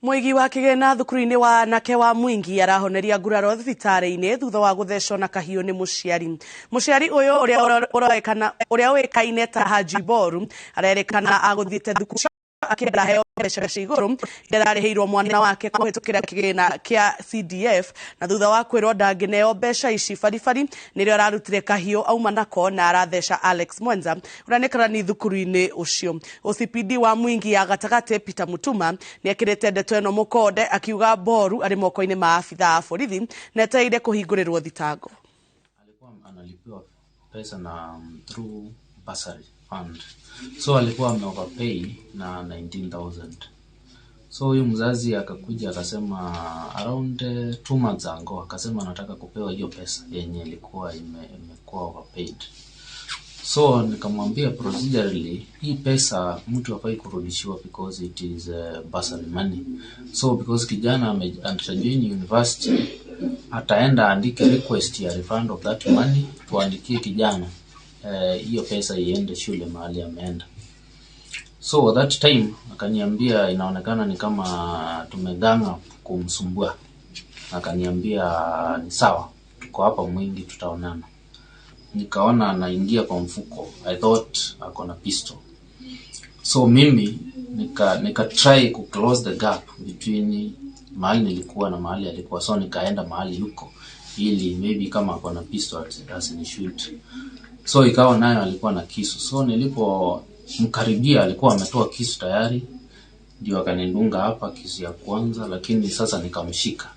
Mũigi wa kĩgĩna thukuru-inĩ wa anake wa Mwingi arahoneria nguraro thibitarĩ-inĩ thutha wa gũthecwo na kahiũ nĩ mũciari. Mũciari ũyũ ũrĩa ũroĩkana ũrĩa ũĩkaine ta Haji Boru arerĩkana agũthiĩte thukuru akĩenda heo mbeca cia igũrũ iria ararĩhĩirwo mwana wake kũhĩtũkĩra kĩgĩna kĩa CDF, na thutha wa kwĩrwo ndangĩneo mbeca ici baribari nĩrĩo ararutire kahiũ auma nako na aratheca Alex Mwenza ũrĩa nĩ karani thukuru-inĩ ũcio. OCPD wa Mwingi ya gatagatĩ Peter Mutuma nĩekĩrĩte ndeto ĩno mũkonde akiuga Boru arĩ moko-inĩ ma abithaa a borithi na etereire kũhingũrĩrwo thitango. Alikuwa analipiwa pesa na through bursary fund, so alikuwa ameoverpay na 19,000. So huyu mzazi akakuja akasema around 2 months ago, akasema anataka kupewa hiyo pesa yenye ilikuwa imekuwa overpaid. So nikamwambia procedurally hii pesa mtu hafai kurudishiwa because it is bursary money. So because kijana atajoin university, ataenda aandike request ya refund of that money, tuandikie kijana hiyo pesa iende shule mahali ameenda. So that time akaniambia inaonekana ni kama tumeganga kumsumbua. Akaniambia ni sawa, tuko hapa Mwingi, tutaonana. Nikaona anaingia kwa mfuko, I thought ako na pistol. So mimi nika try ku close the gap between mahali nilikuwa na mahali alikuwa, so nikaenda mahali yuko ili maybe kama ako na pistol asinishoot. So ikawa nayo alikuwa na kisu, so nilipomkaribia alikuwa ametoa kisu tayari, ndio akanidunga hapa kisu ya kwanza, lakini sasa nikamshika.